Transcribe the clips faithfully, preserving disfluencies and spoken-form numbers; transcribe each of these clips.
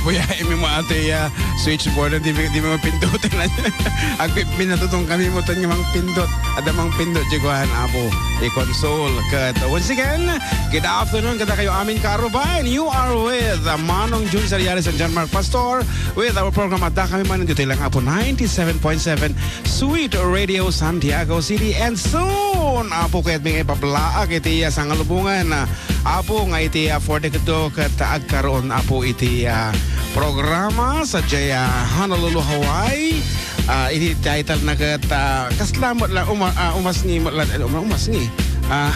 Kuya, imi mo atoy, ah, switchboard, di mi, di mi mapindutan. Agpipinatutong kami mo ton nga mangpindot. Adda mangpindot, di kuan, Apo. I-console. Ket, once again, good afternoon, kada kayo amin karuba. And you are with, ah, Manong Jun Seriares and John Mark Pastor with our program Adda Kami Manen ditoy lang, Apo, ninety-seven point seven Sweet Radio Santiago City. And soon, Apo, ket mi nga ipablaak iti, ah, sangalubongan, ah, Apo, nga iti, ah, four decade ket agkaroon, Apo, iti, ah, programa sadiay, ah, Honolulu, Hawaii. Ah, iti title na ket, ah, kasla met la, uma-, ah, umasngi met la, eh, uma-, umasngi. Ah,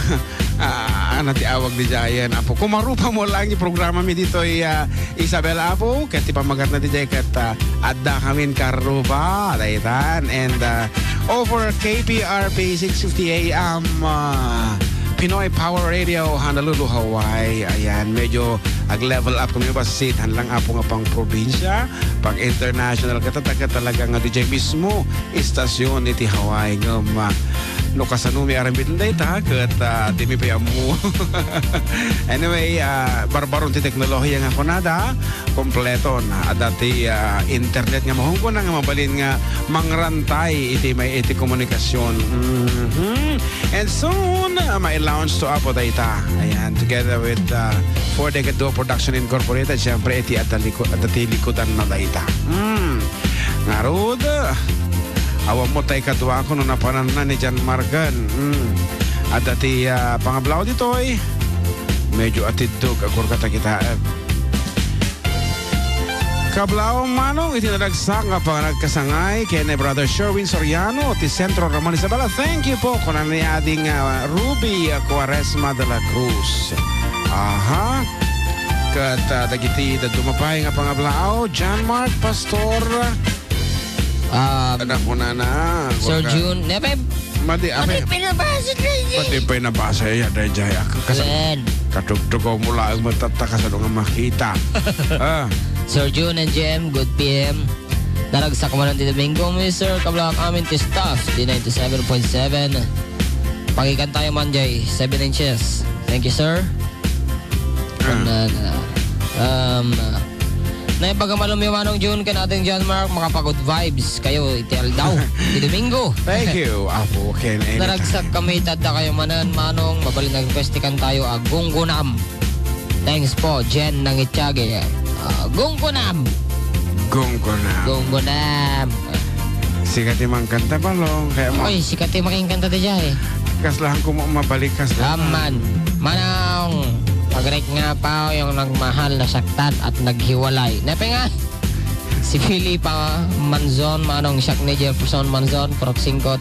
ah, ano ti awag diay, Apo? Kumarupa mo lang ti programa mi ditoy, ah, Isabela, Apo, ket ti pammagatna diay ket, ah, adda kamin karuba, daytan. And, ah, over K P R P six fifty A M, ah, Pinoy Power Radio, Honolulu, Hawaii. Ayan, medyo ag-level up kami, bassit han lang, Apo, nga pang-probinsya, pang-international, ket talaga nga diay mismo istasyon iti Hawaii. Ngem, ah, no kasano mi aramiden dayta, ket, ah, di mi pay ammo. Anyway, ah, barbaron ti teknolohiya nga kunada, kompleto na. Adda ti, ah, internet nga mahungkuna nga mabalin nga mangrantay iti may, iti komunikasyon. Mhm. And soon, ah, mai-launch to, Apo, dayta. Ayan, together with, ah, Four Decade Duo Production Incorporated, siyempre, iti adda liku-, adda ti likudan na dayta. Mm. Ngarud, awan mo tay kadua kuno napananna ni John Margan. Mm. Adda ti, ah, pangablaw ditoy. Medyo atiddog, agurgata kita, eh. Kablaw, Manong, iti naragsak nga panagkasangay ken ni Brother Sherwin Soriano ti Centro Ramon Isabela. Thank you po, kuna ni Ading, ah, Ruby, ah, Cuaresma de la Cruz. Aha. Ket, ah, dagiti dadduma pay nga pangablaw, John Mark, Pastor, Um, Ada ko na na. Sir Jun, ne, pe-, Madi, pati ape. Pinabasa na yun. Pati pinabasa ya, dayjay. Ak-, kas-, Len. Katugtugaw mo laeng matatta, kasano nga makita? Ah. Sir Jun and Jem, good P M. Naragsak man ti Domingo, Mister Kablak amin ti staff, di ninety-seven point seven. Pakikan tayo man, Jay, seven inches. Thank you, sir. Ah. Kun, ah, um, naimbag a malem, Manong Jun, ken Ading John Mark, makapa-good vibes kayo iti aldaw, iti Domingo. Thank you, Apo Ken, anytime. Naragsak kami, adda kayo manen, Manong, mabalin nag-request ti kanta tayo, ah, Gunggunam. Thanks po, Jen Nangitiage. Ah, Gunggunam. Gunggunam. Gunggunam. Sika ti mangkanta, Balong, kaya mo. Oy, sika ti makinkanta ti jay. Kasla ko mo mabalik, kasla. Aman. Manong, pag-rate nga pa yung nagmahal, nasaktan, at naghiwalay. Nepe nga, si Felipa Manzon, Manong, siak ni Jefferson Manzon, Purok Singko,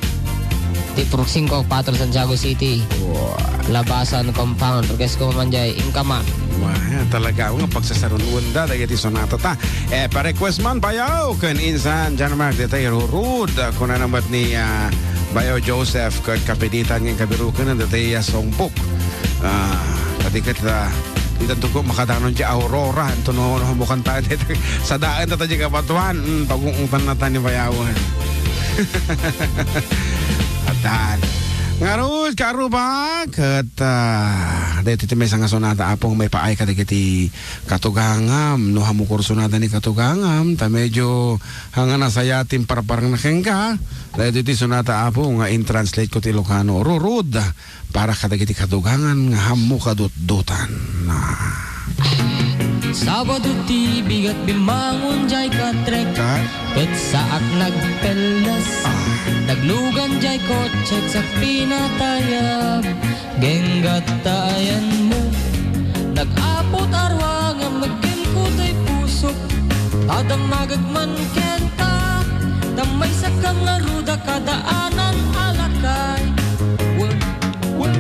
ti Purok Singko, Patro, Santiago City. Wow. Labasan Compound. Request ko man jay, inka man. Wah, talaga nga pagsasarunwenda dagiti sonata ta. Eh, pa-request man, bayaw, ken insan, John Mark, dita irurud, ah, kuna naman ni, ah, Bayaw Joseph, ket kapiditan nga kabiruken, dita iya songpok. Ah, pati ket, ah, ditan to ko makadanon ti Aurora, anto no, no, mukanta, sadaen ta, ta di kabatuan, mm, pag-uungtan na ta ni Bayawan. Atan. Ngarud, karuba, ket, ah, daytoy ti maysa nga sonata, Apo, maipaay kadagiti katugangam, no, hamukor sonata ni katugangam, ta medyo, ah, nga nasaya ti imparparangna kenka, daytoy ti sonata, Apo, nga in-translate ko ti Ilocano. Rurud, para kadagiti kadugangan nga hammo kadutdutan. Ah. Sabado ti bigat bimmangon jay katrek. Kat? Ket saak nagpeldas. Ah. Naglugan jay kotsek sa pinatayab. Genggat ta ayanmo. Nag-apot arwa nga maggenko tay pusok. Tadammagek man kenka. Tamay sakam nga ruda kadaanan a lakay. Wen, wen,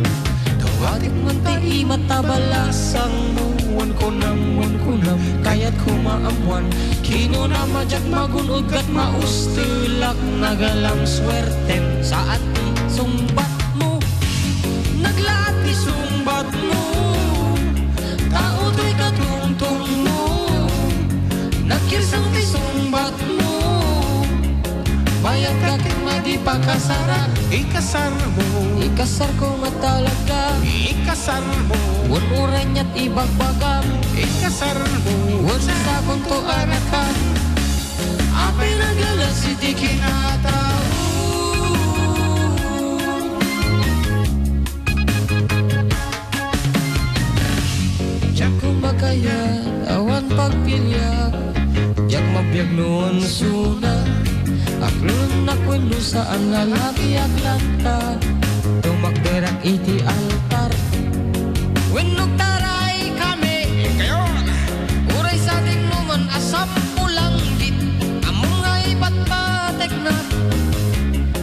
dawatek man ti imat a balasangmo. Wen kunam, wen kunam, kayat koma ammuan. Kinunam a diak magun-od ket maustelak, nagalam suertem. Saan ti sungbatmo. Naglaat ti sungbatmo. Tao toy katungtongmo. Nagkirsang ti sungbatmo. May Ket madi pakasarak, ikasarmo. Ikasarko nga talaga. Ikasarmo. Wen uray niat ibagbagam. Ikasarmo. Wen sakonto a nakan. Apay nagalas iti kinatao. Diak makayat awan pagpiliak, diak mabiag no ansuna. Aklonnak wenno saan, lalaki aklanta. Tumakderak iti altar. Wenno agtaray kami. Kayon. Uray sadin no man a sappo langgit. Ammom nga ipatpatekna.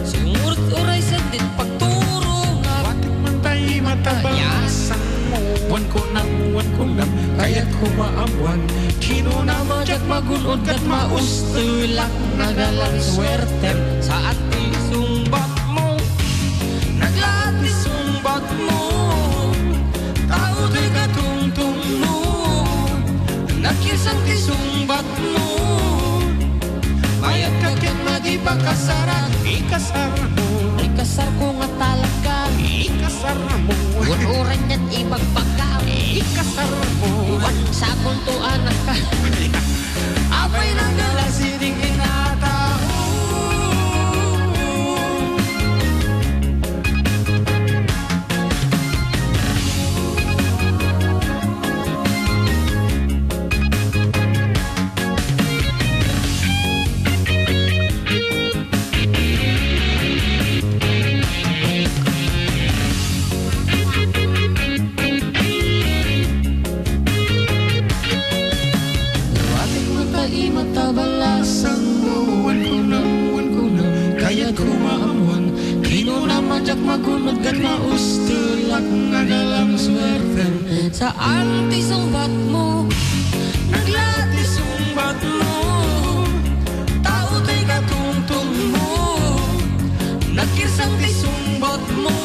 Sumurot uray sadin pagturongak. Watek man tay matabasangmo. Wen kunam, wen kunam, kayat ko maammuan. Kinunam a diak magun-od ket maustelak, nagalan suertem. Saan ti sungbatmo, naglaat ti sungbatmo. Tao ti katungtungmo, nagkirsang ti sungbatmo. Mayat ka ken madi pakasarak, ikasarmo. Ikasarko nga talaga. Ikasarmo. Wen uray niat ibagbagam. Ikasarmo. Wen sakonto a nakan. Apay nagalas iti kinatao. Luwating mata, imata, balasan mo. Wen kunam, wen kunam, kayat ko maammuan. Kinunam a diak magun-od ket maustelak, nagalan suertem. Saan ti sungbatmo, naglaat ti sungbatmo. Tao ti katungtungmo, nagkirsang ti sungbatmo.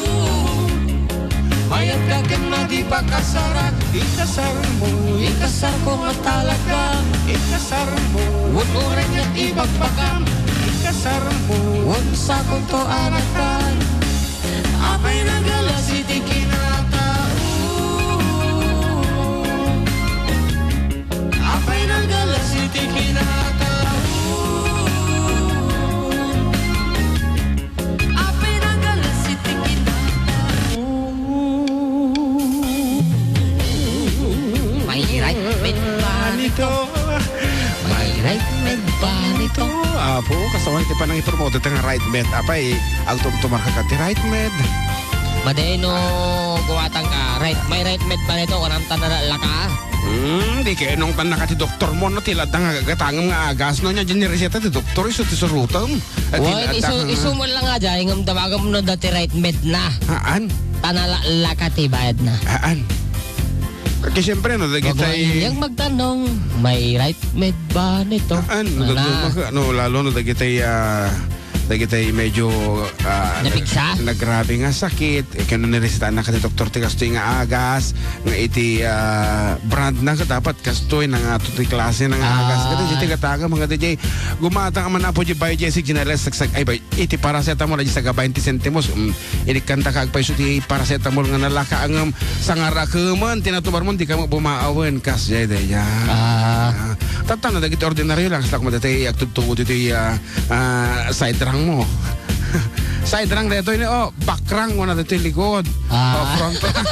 Mayat ka ken madi pakasarak, ikasarmo. Ikasarko nga talaga, ikasarmo. Wen uray niat ibagbagam, ikasarmo. Wen sakonto a nakan. Apay nagalas iti kinatao. Apay nagalas iti kinatao. Apay nagalas iti kinatao. May right med ba nito? May right med ba nito? Apo, kasama ti panangipromote ta nga right med. Apay, agtumtumar ka ti right med. Madeno, guwatan ka. Right, may right med ba nito? Kunam ta nalaka. Hmm, di kay nung tanaka ti doktor mo, no, ti ladda nga gagatangem nga agas, no, nya, di ni reseta ti doktor, isu ti surutem. Wen, isu, isu man lang nga, jay, ngem damagem no, dati right med na. Haan? Tanala, laka ti bayad na. Haan? Kaya siyempre, no, dagitay. Wag mo inyang magtanong, may right med ba nito? Haan, no, lalo, no, dagitay, ah, dagitay medyo, ah, nag-, nagrabe nga sakit, eh, kano niresetaanna ken ni doktor ti kastoy nga agas, nga iti, ah, brand na, dapat kastoy na nga ato ti klase na nga agas. Ah. Ket iti gatangem nga D J, gumatang man apo di bay Jesse Ginales, sagsag-, ay, bay, iti paracetamol, ay, saga bainte sentimos, mm, inikkanta ka agpayso ti paracetamol nga nalaka, ngem sangarakemen, ti natubar mo, di ka mo bumaawen, kas, jay, day, ya. Ah. Ah, tattana, dagiti ordinaryo lang, kasla kumadetay, agtugtugod iti, ah, ah, side rang mo. Side rang detoy ni, oh, back rang mo na detoy likod. Ah. Oh, front rang.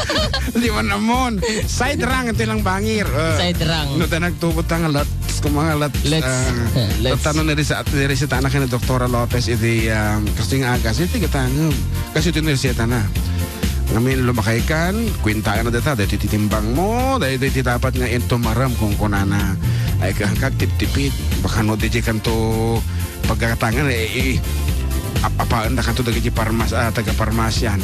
Di man amon. Side rang, ito lang bangir. Ah. Side rang. No, ta nagtubot ta nga lats, kung mga lats, lats, ah, lats. Tattano ni Risa, ni Risa ta na kay ni Doktora Lopez, iti, ah, kasi nga agas, iti katangem. Kasi ito ni Risa ta na. Ngamin lumakay kan, kwintaan na data, dahil titimbang mo, dahil, dahil dapat nga ito maram kung kunana. Ay, kag tiptipit, baka no, di kanto pagkakatangan, eh, eh, ap-, apaan na kanto dagiti parmas-, ah, taga-parmasyan.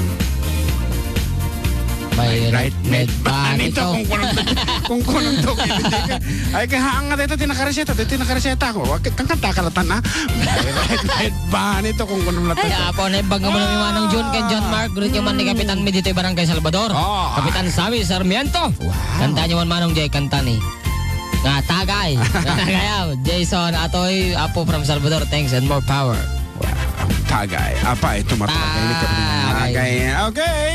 May right med ba nito? Kung kunong, kung kunong to, ay, kahaang nga dito, tinakareseta, dito tinakareseta ko. Wa-, kang kanta ka latan, ah. May right med ba nito? Kung kunong latan. Ay, apo, na yung bangga mo lang yung Manong Jun kay John Mark, group yung man ni Kapitan mi dito yung Barangay Salvador. Oh. Kapitan Sammy Sarmiento. Wow. Kanta niyo man, Manong Jay, kanta ni. Nga, tagay. Tagay, ah. Jason Atoy, Apo from Salvador, thanks and more power. Wow. Tagay. Apay, tumatagay ni Carmen Tagay. Tagay. Okay.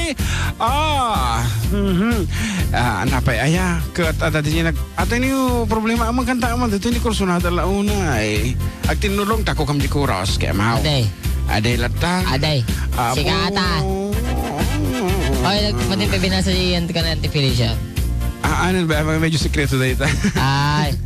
Ah, mhm. Ah, napay aya. Ket adda diay nag-, adda ni problema amang kanta man dito ni Kursunada Launa, eh. Agtinnulong tako kam di kuros, kaya maw. Aday. Aday latta. Aday. Apo. Sikata. Oy, nag-, pati pa binasa niya yan, ka na Auntie Felicia. Ah, ano ba? Medyo sikreto na ita. Ay.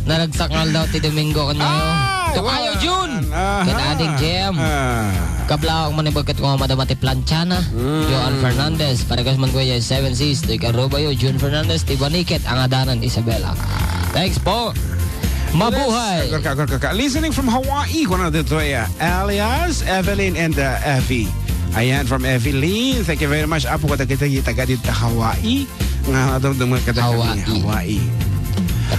Naragsak nga aldaw ti Domingo kanyayo. Ay, Tokayo wan. Jun! Aha. Ken Ading Jem. Ah. Kablaok man ibaket ko nga madama ti planchana. Mm. Joan Fernandez. Parekas man ko ya Seven Seas. Ti karubayo, Jun Fernandez. Ti baniket, ang adanan, Isabela. Thanks po. Mabuhay. Agor ka, agor ka, ka. Listening from Hawaii. Kuna dito ya Elias, Evelyn, and, uh, Effie. Ayan, from Evelyn. Thank you very much. Apo, kada kita, kita ka dito Hawaii. Nga, adamdam nga kada kami, Hawaii. Hawaii.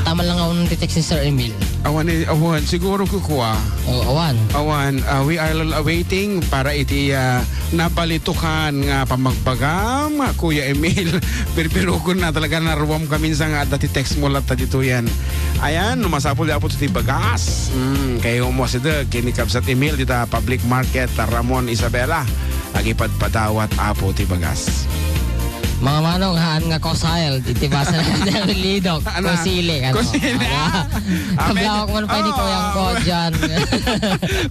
Tama lang ako nung text ni Sir Emil. Awan, eh, awan. Siguro kukua. Oh, awan. Awan. Ah, we are l-, waiting para iti, ah, nabalitukan nga pamagbagam, Kuya Emil. Pero, pero kung na talaga naruam kami sa nga dati text mo latta dito yan. Ayan, no masapul di Apo ti bagas. Mm, kayo mo si Doug, kini Kabsat Emil, dita public market, Ramon Isabela. Agipadpadawat, Apo, ti bagas. Mga manong, haan nga kosail, iti basa na lidok. Ano? Kosile, ano? Kosile, ah. Amen. Kablawak man pa ni Oh. Kuyang ko dyan.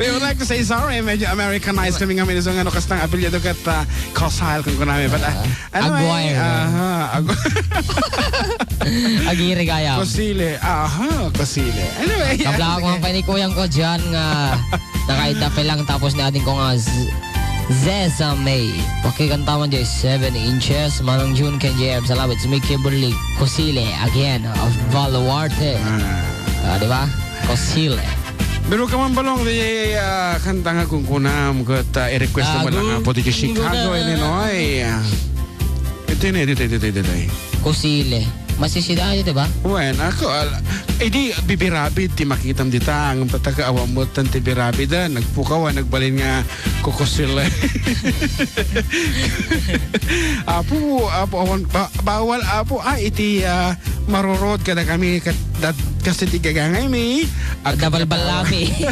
We would like to say sorry, medyo Americanized kami nga minsan, ano, kastang apelyido kat, ah, kosail kung kunami. But, ah, Ah, anyway, Aguirre. Aha, agu- Aguirre kaya. Kosile, aha, kosile. Anyway, Kablawak man pa ni Kuyang ko dyan nga nakaidapel lang tapos ni ading ko nga z-, Zezame. Pakikantaman dyan, seven inches. Manong Jun ken J M, salamat. Si Mickey Kimberly Kosile, again, of Baluarte. Ah. Ah, di ba? Kosile. Pero ka man balong, di, ah, kanta nga kungkunam, ket, ah, i-request mo lang Agu-, nga po di Chicago, Illinois. Ito yun, ito, ito, ito, ito, ito. Kosile. Masisida, di ba? Wen, ako, al-, eh, di, bibirabid ti makitam dita, ngem tataka awan mo tan ti birabid, ah, nagpukaw, ah, nagbalin nga kukusil. Apo, apo, awan, ba-, bawal, apo, ah, iti, ah, marurod kada kami, kat-, dat-, kasi ti gagangay mi, ag-, Dabalbalami.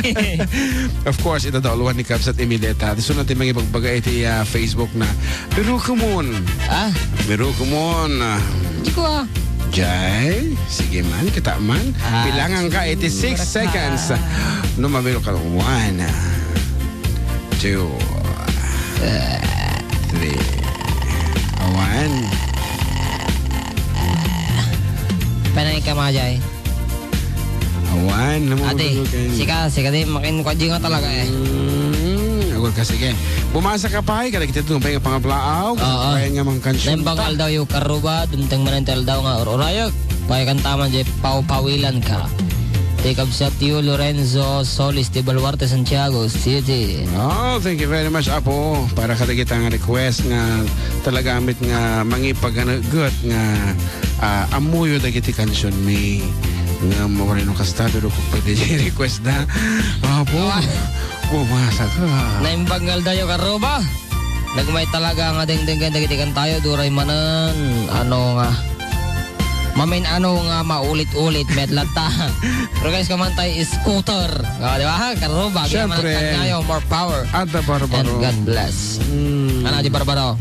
Of course, ita dauluan ni Kabsat Emileta. Di sunod ti mangibagbaga iti, ah, Facebook na. Pero kumon. Ah? Pero kumon, ah. Di ko, ah. Jay, sige man, kita man. Ah, Bilangan ka, eighty-six siguro ka. seconds. No, mabiro ka. One, two, three. One. Panay ka, mga Jay. Awan, naman Ate, matulugan. sika, sika di, makin-, kwadji nga talaga eh. Mm, agor ka, sige. Bumasa ka pa, eh, kada kita ito, pay pangablaaw, Oo. kaya nga mang kansyonta. Naimbag aldaw yung karuba, dumteng man ang aldaw nga or-orayag. Kaya kantaman di pawpawilan ka. Ti kabsat yu, Lorenzo Solis, ti Baluarte, Santiago City. Oh, thank you very much, Apo, para kada kita nga request nga talaga amit nga mangipaganagut nga ah, ammoyo dagiti kansionmi nga maureno kasta, pero kung pwede, request da. Apo, Awa. Bumasa ka. Naimbag nga aldaw yung karuba. Nagmay talaga nga dengdenggen dagiti kantayo, duray manen, ano nga, mamin ano nga maulit-ulit, met latta. Pero guys, kaman tayo scooter. O, di ba? Karuba, kaya man Siyempre. Kanyayo, more power. Adda barbaro. And God bless. Mm. Ano, di barbaro?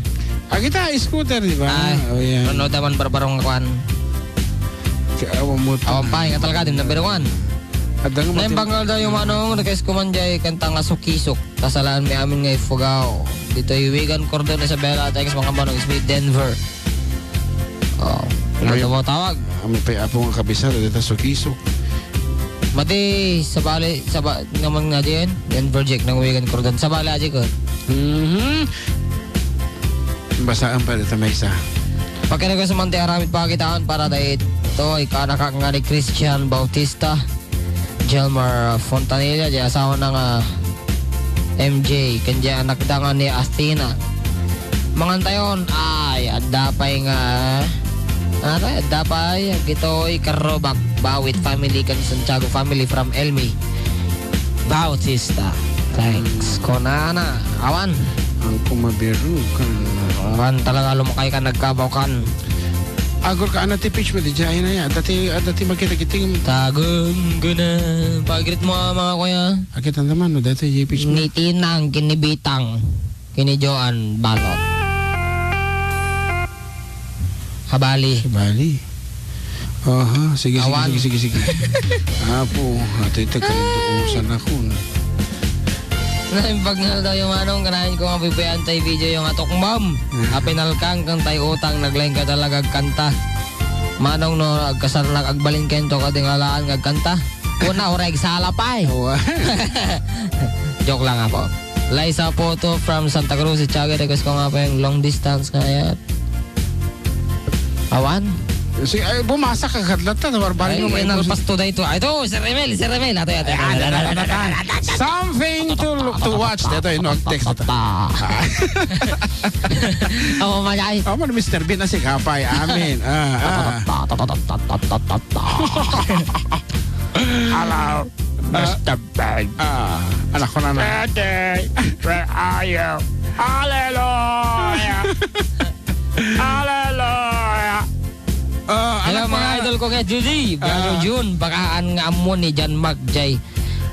Ah, kita, scooter, di ba? Ay, Oh, yan. Ano naman barbaro nga kwan? Kaya awan mo to. Awan pa, nga talaga, di na biruan. Adda nga Naimbag nga aldaw yung manong, request ko man jay kanta nga Sukisok. Kasalaan mi amin nga ifugaw. Dito yung Wigan Cordon Isabela, thanks mga manong, it's me, Denver. Oh, Ay. Ano mo tawag? Kami pa yung apo nga kabisar, dito Sukisok. Mati, sabali, saba-, naman nga din, Denver Jack ng Wigan Cordon. Sabali aja ko. Mhm. Basaan pa dito, maysa. Pakirag sa manti aramid pakitaan para dahil ito, ikanakak nga ni Christian Bautista, Jelmar Fontanilla, di asawa na nga M J, ken di anak da nga ni Athena. Mangantayon, ay, adda pay nga, ano, adda pay, gitoy, karrobak, Bawit family, ken Santiago family from Elmi. Bautista. Thanks. Konana. Awan. Ang kumabirukan. Awan talaga lumakay ka nagkabaw kan. Agor ka, ana ti page mo, di jay na ya. Dati, ah, dati makita kiting. Tagun, guna. Pag-greet mo, mga kuya. Akita naman, no, dati yung page mo. Ni Tinang, kini Bitang, kini Joan, Balot. Habali. Habali. Aha, sige, sige, Awan. Sige, sige, sige. Apo, ate, ito, kalintuusan ako. Naimbag nga daw yung manong, kanayon ko nga pipian tay video yung atok, ma'am. Apinalkang kang tay utang, naglain ka talaga agkanta. Manong no, agkasarnak, agbalin kento, kadingalaan nga agkanta. Una, oray agsala pay. Awa. Joke lang, apo. Liza Poto from Santa Cruz, Itiaga, request ko nga po yung long distance nga yan. Awan? Si, ay, bumasa ka, kadlat na, barbaric Ay, mo, may inalpas boses. To dayto. Ay, ito, Sir Emil, Sir Emil. Ato, ato, Ay, ato, ato, ato, ato, ato, ato, ato. Something to look, to watch. Ito, ino, text ito. Ako, magay. Ako, Mister Bean, na si Kapay. Amen. Ah, ah. Hello, Ah. Mister Bean. Ah, anak ko na na. Daddy, where are you? Hallelujah! Hallelujah! Ah, Hello, anak ko mga na. Idol ko nga, Judy. Brother Ah. Jun, bakaan nga ammo ni John Mark J.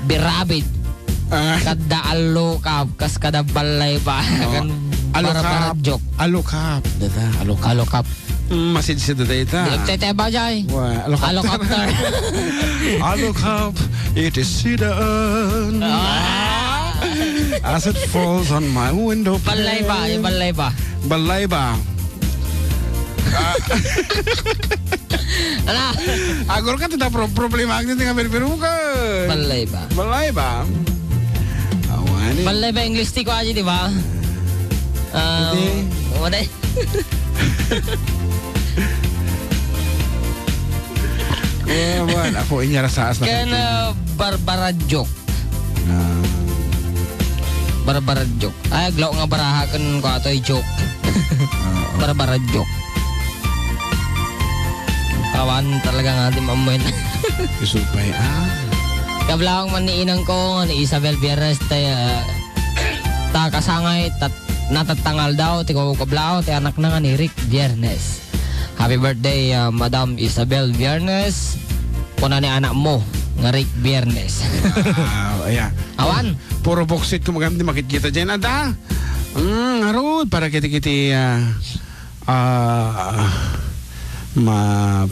Birabid. Ah. Kada alukap, kas kada balay ba? Oh. Kan Alukap. Barabarajok. Alukap. Dada, alukap. Alukap. Mm, masid si dada ita. Di, tete ba, Jay? Wa, alukap. Alukapter. Alukap. It is sidan. Ah. As it falls on my window Balay ba? pane. Yung balay ba? Balay ba? Ah. Ala. Agor ka, tita, pro-, problema ang tinga berberukan. Balay ba? Balay ba? Awan eh. Balay ba English ti ko aja, di ba? Um, Hindi. Wala eh. Eh, wala. Ako, inyara sa as na Kaya kantin. Na Barbara joke. Ah. Barbara joke. Ay, aglaw nga baraha ken ko atoy joke. Ah, ah. Barbara joke. Awan talaga nga di maammuin. Isupay, ah. Kablaong man ni inang ko, ni Isabel Biernes, tay, ah, ta kasangay, tat-, natattangal daw, ti kukublao, ti anak na nga ni Rick Biernes. Happy birthday, ah, Madam Isabel Biernes. Kuna ni anak mo, nga Rick Biernes. Ah, ayan. Awan. Puro boksit ko maganda, makikita dyan. Ada? Mm, arud, para kiti-kiti, ah, ah, ma-,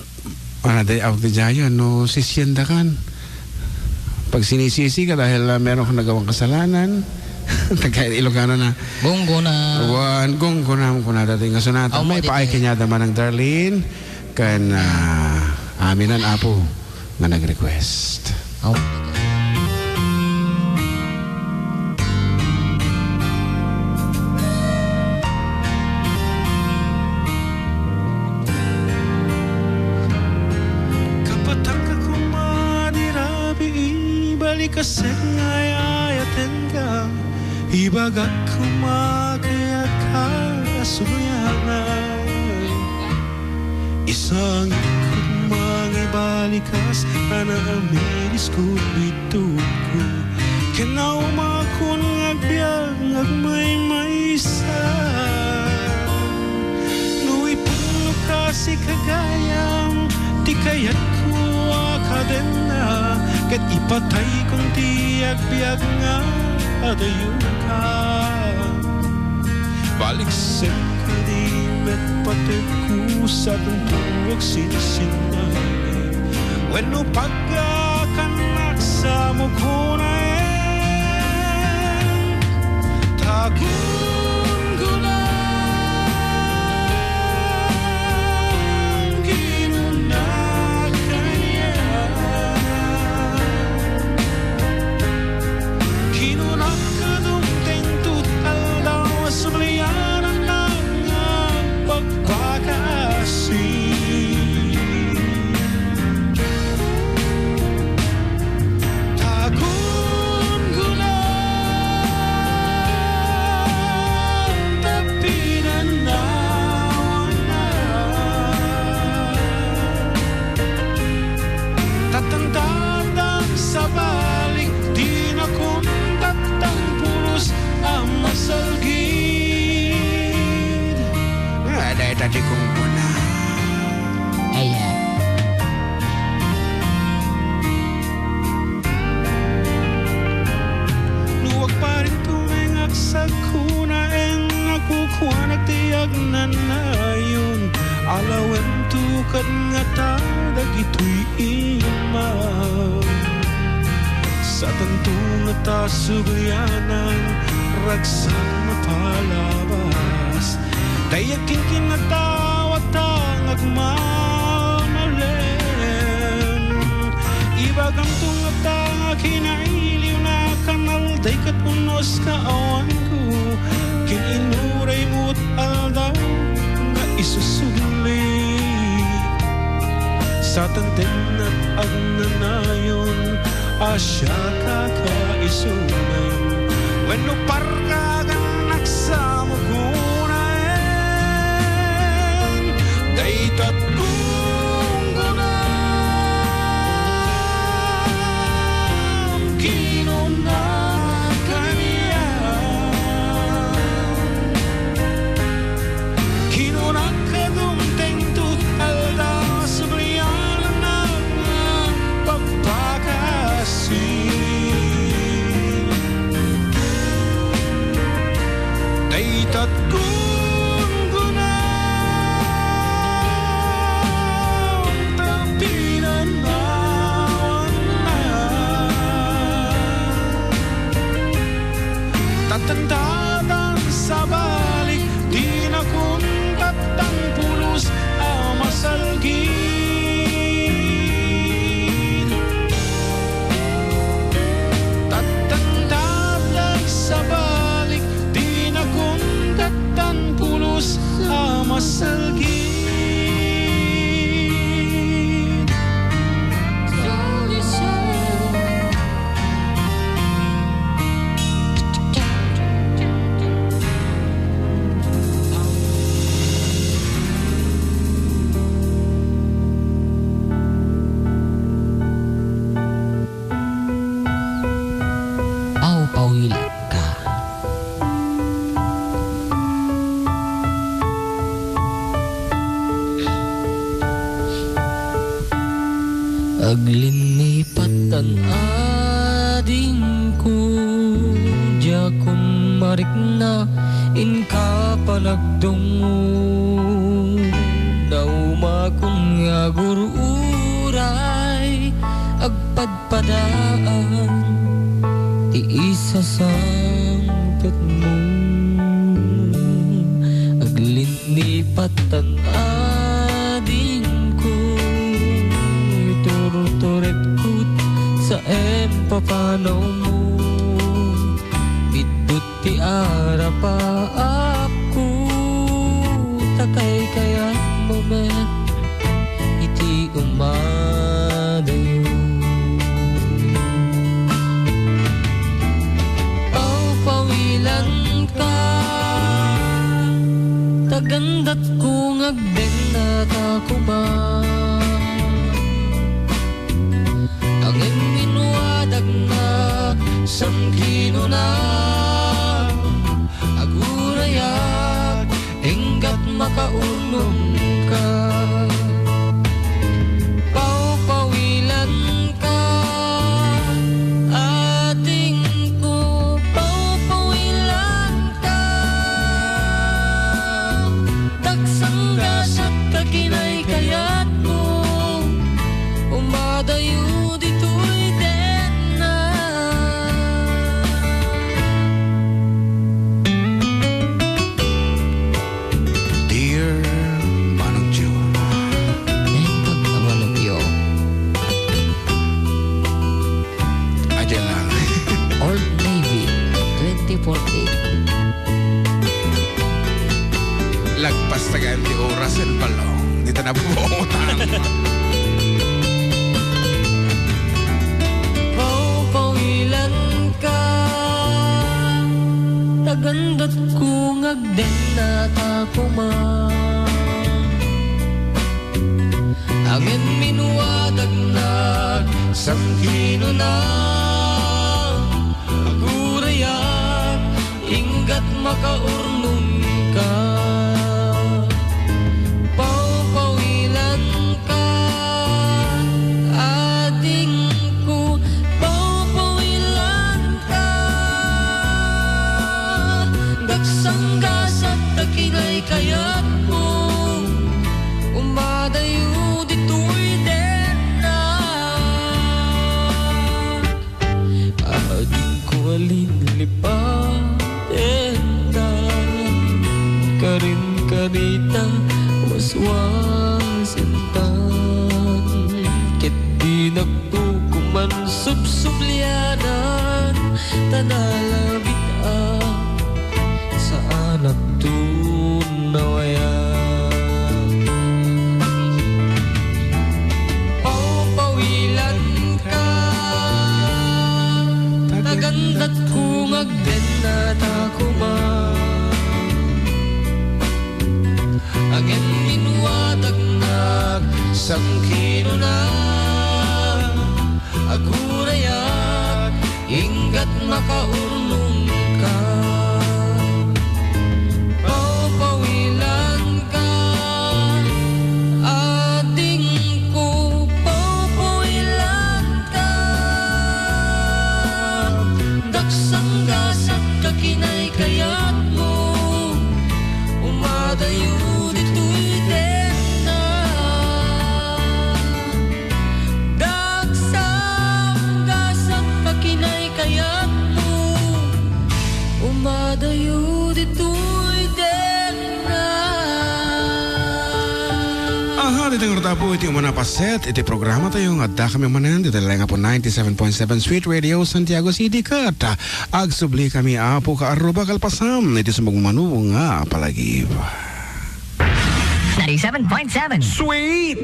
ano, day out di jayo, no, sisienda kan. Pag sinisisi ka dahil, ah, meron kang nagawang kasalanan, taga Ilocano na. Gunggo na. Wan, gunggo na, gunggo na dati nga sonata. Aw, May mo, paay di kanya daman ng Darlene, kan, ah, aminan apo nga nag-request. Aw. Kapatangka koma di rabii, ibalik a sek nga ay-ayatenka. Ibagak koma kayat ka a sumayangan. Isangit koma nga ibalikas a naamiris ko ditoy ko. Ken naumakon nga agbiag nga agmaymaysa. No ipullo kasi kagayam ti kayatko a kadenna, ket ipataykon ti agbiag nga adayoka. Baliksek kadi met pategko sa tuntuag sinsinnaen. Wenno pagkakannak sa mukunaen. Ta gunggunam kinuna kaniak. Kinunak a dumteng tut aldaw a sublianan nga agpakaasin. Ta gunggunam ta pinanawannak. Tatandatan sa balik, dinakon tattang pulos a masalgid. Ah, dayta ti kunkuna. Lawento ket ngata dagitoy immag. Satanto ngata sublianan, ragsak mapalabas. Dayag kinkinatawa ta nga agmamalen. Ibagamto ngata nga kinailiwnak a nalday ket unos ka awanko. Kin-inuray met aldaw nga isusubli. Satan ti nat-, agnanayon a siak a kaisunan. Wenno parkagan agsamo kunaen. Dayta gunggonam, kinuna kaniak. Kinunak a dumtengto aldaw a sublianan a pagpakasi. Dayta gunggonam ta pinanawanna. Tattantatan sabali, dina kuntattan pulos a masalgit. Tattantatan sabali, dina kuntattan pulos a masalgit. Pawpawilakka. Aglinnipat tan adingko, diakon marikna, inka panagdungngo. Naumakon nga agur-uray, agpadpadaan ti isasangpetmo. Aglin- Ni patan adingko, iturturetkot sa impapanawmo. Biddut ti arapaapko, ta kaykayatmo met iti umadayo. Pawpawilanka, ta gandatko nga agdennata koma. Ngem inwadakna, sangkinuna, agurayak, inggat makaurnongka. Pawpawilanka, adingko, pawpawilanka. Tagsanggasak ta kinaykayatmo, umadayo ditoy denna. Dear Manong Joe. Naimbag a Manong Joe. Adia lang. Old Navy, twenty fourteen. Lagpas tagaan ti oras ken ballong. Dita nabubuotan. Pawpawilanka, ta gandatko nga agdennata koma. Ngem inwadakna, sangkinuna, agurayak, inggat makaurnongka. Pawpawilanka, adingko, pawpawilanka. Dagsanggasak ta kinaykayatmo. Linlipatentan, karin kanita, waswasentan. Ket dinakto kuman subsublianan, ta nalabit a saanak tunawaya. Pawpawilanka, tagandat kung agdennata koma. Agen minwatagnak, sangkinunak, agurayak, inggat makaurnongka. Pawpawilanka, adingko, pawpawilanka. Daksanggasak ka kinaykayatmo, umadayo ditoy tenna. Daksanggasak ka kinaykayatmo, umadayo ditoy tenna. Aha, ditoy nga rutapo iti umuna paset iti programa tayo nga adda kami manen ditoy laeng apo ninety-seven point seven Sweet Radio Santiago City ket, ah, agsubli kami, Apo, ka arruba kalpasan iti sumagmamano nga palagip. Ninety-seven point seven Sweet.